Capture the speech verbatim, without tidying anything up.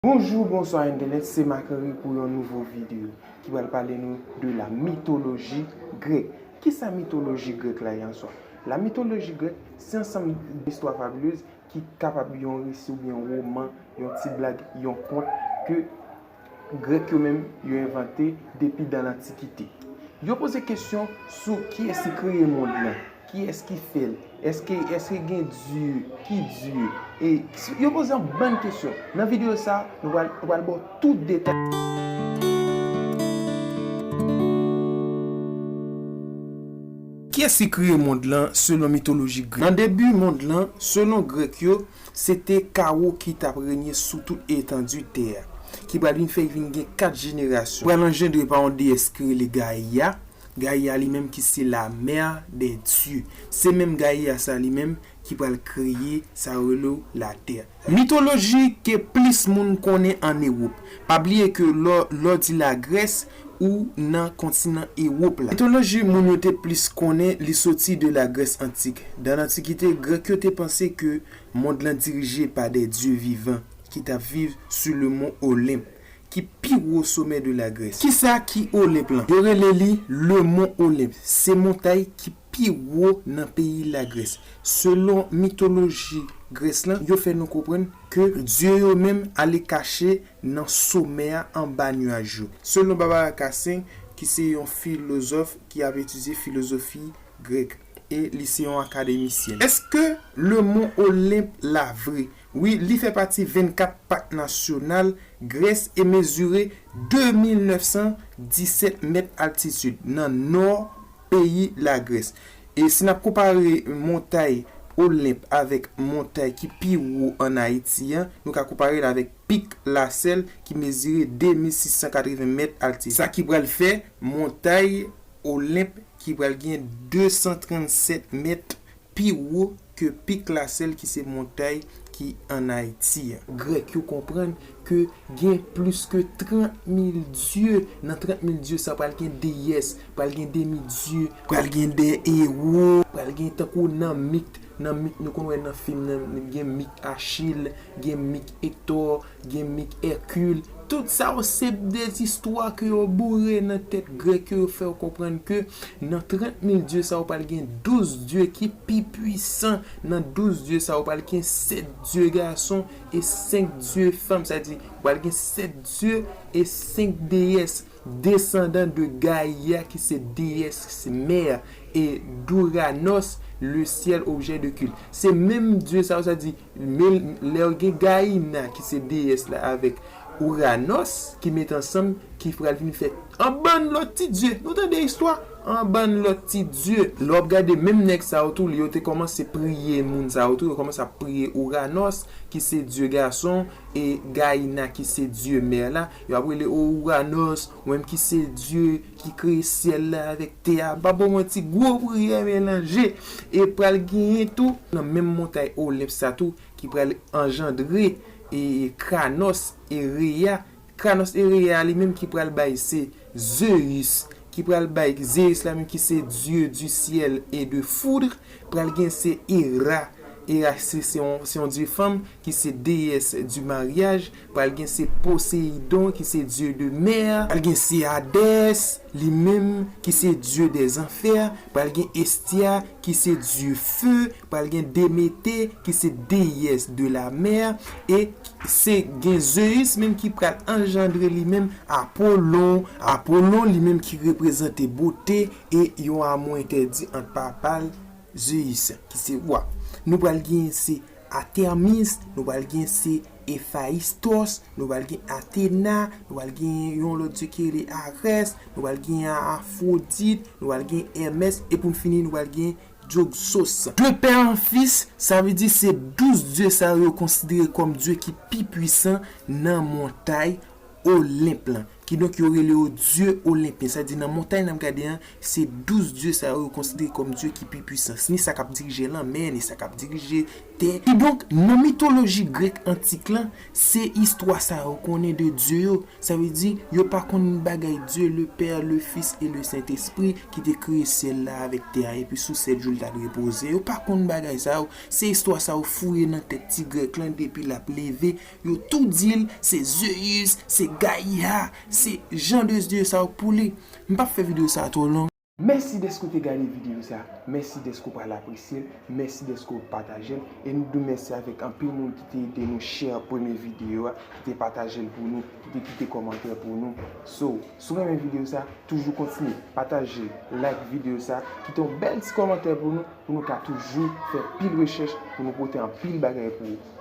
Bonjou, bonswa entènèt, se Marc Henry pou yon nouvo videyo ki pral pale nou de la mitoloji grèk. Kisa mitoloji grèk la ye an swa? La mitoloji grèk se ansanm istwa fabilez ki kapab yon resi oubyen woman, yon ti blag, yon kont ke Grèk yo menm yo envante depi dan lantikite. Yo poze kesyon sou kiyès ki kreye mond lan, kiyès ki fè l, èske, èske gen dye, ki dye? E yo poze yon bann kesyon. Nan videyo sa, nou pral, nou pral ba w tout detay. Kiyès ki kreye mond lan selon mitoloji grèk? Nan debi mond lan, selon Grèk yo, se te kawo ki t ap renye sou tout etandi tè a, ki pral vin fè vin gen kat jenerasyon. Pral anjandre pa yon deyès ki rele Gaya. Gaya li menm ki se la mère des dieux. Se menm Gaya sa li menm ki pral kreye sa yo rele latè. Mitoloji ke plis moun konnen ann Ewòp. Pa bliye ke lè, lè w di Lagrès, ou nan kontinan Ewòp la. Mitoloji moun yo te plis konnen, li soti de Lagrès antik. Dan lantikite, Grèk yo te panse ke mond lan dirije pa de dye vivan ki t ap viv sou le mont Olimp, ki pi wo somè de Lagrès. Kisa ki Olimp lan? Yo rele li le mont Olimp. Se montay ki pi wo nan peyi Lagrès. Selon mitoloji Grès lan, yo fè nou konprann ke dye yo menm ale kache nan somè a anba nyaj yo. Selon Barbara Cassin, ki se yon filozòf ki ap etidye filozofi grèk, e li se yon akademisyèn. Èske le mont Olimp la vre? Wi, li fè pati vennkat pak nasyonal Grès e mezire de mil nèf san disèt mèt altitid nan nò peyi Lagrès. E si n ap konpare montay Olimp avèk montay ki pi wo ann Ayiti an, nou ka konpare l avèk Pik Lasèl ki mezire de mil sis san katreven mèt altitid. Sa ki pral fè montay Olimp ki pral gen de san trannsèt mèt pi wo ke Pik Lasèl ki se montay ki ann Ayiti an. Grèk yo konprann ke gen plis ke trant mil dye. Nan trant mil dye sa pral gen deyès, pral gen demi dye, pral gen de ewo, pral gen tankou nan mit, nan mit nou konn wè nan fim nan, gen mit Achil, gen mit Ektò, gen mit Èkil. Tout sa yo se de zistwa ke yo boure nan tèt Grèk yo, yo fè w konprann ke nan trant mil dye sa yo pral gen douz dye ki pi pwisan. Nan douz dye sa yo pral gen sèt dye gason e senk dye fanm. Sa di, pral gen sèt dye e senk deyès, desandan de Gaïa ki se deyès mè, e d'Ouranos, le ciel objet de culte. Se menm dye sa yo, sa di, men lè yo gen Gayina ki se deyès la avèk Ouranos ki met ansanm, ki pral vin fè yon bann lòt ti dye. Nou tande istwa? Yon bann lòt ti dye. Lè w ap gade menm nèg sa yo tou, yo te kòmanse priye moun sa yo tou, yo kòmanse ap priye Ouranos ki se dye gason, e Gayina ki se dye mè la. Yo ap rele Ouranos, ou menm ki se dye ki kreye syèl la avèk tè a. M pa ba w manti, gwo priyè melanje. E pral genyen tou, nan menm montay Olimp sa tou, ki pral anjandre, e, Kranos e Rhea. Kranos e Rhea li menm ki pral bay se Zeus, ki pral bay Zeus la menm ki se dieu du ciel et de foudre, pral gen se Hera. Hera se, se yon, se yon dye fanm ki se déesse du mariage. Pral gen se Poséidon ki se dieu de mer. Pral gen se Hadès, li menm ki se dieu des enfers. Pral gen Hestia ki se dieu feu. Pral gen Déméter ki se déesse de la mer. E se gen Zeus menm ki pral anjandre li menm Apollon. Apollon li menm ki reprezante bote e yon amou entèdi ant papa l Zeus, ki se wa. Nou pral gen se Artemis, nou pral gen se Héphaïstos, nou pral gen Athéna, nou pral gen yon lòt dye ki rele Arès, nou pral gen Afwodit, nou pral gen Hermès, e pou n fini, nou pral gen Diogsos. De père en fils, sa vle di se douz dye sa yo konsidere kòm dye ki pi pwisan nan montay Olimp lan. Kidonk, yo rele yo dye olenpyen. Sa di, nan montay n ap gade an, se douz dye sa yo, yo konsidere kòm dye ki pi pwisan. Ni sa k ap dirije lanmè, ni sa k ap dirije tè. Kidonk, nan mitoloji grèk antik lan, se istwa sa yo konnen de dye yo. Sa vle di, yo pa konn bagay Dye, le Père, le Fils et le Saint-Esprit, ki te kreye syèl la avèk tè a, epi sou sèt jou l t al repoze. Yo pa konn bagay sa yo. Se istwa sa yo fouye nan tèt ti grèk lan depi l ap leve. Yo tou di l se Zeus, se Gaïa, se jan de dye sa yo pou li. M p ap fè videyo sa a twò long. Mèsi dèske w te gade videyo sa a. Mèsi dèske w pral apresye l. Mèsi dèske w pataje l. E nou di w mèsi avèk anpil moun ki te ede nou share premye videyo a, ki te pataje l pou nou, ki te kite kòmantè pou nou. So, si w renmen videyo sa a, toujou kontinye pataje l, like videyo sa a, kite yon bèl ti kòmantè pou nou, pou nou ka toujou fè pil rechèch, pou nou pote anpil bagay pou ou.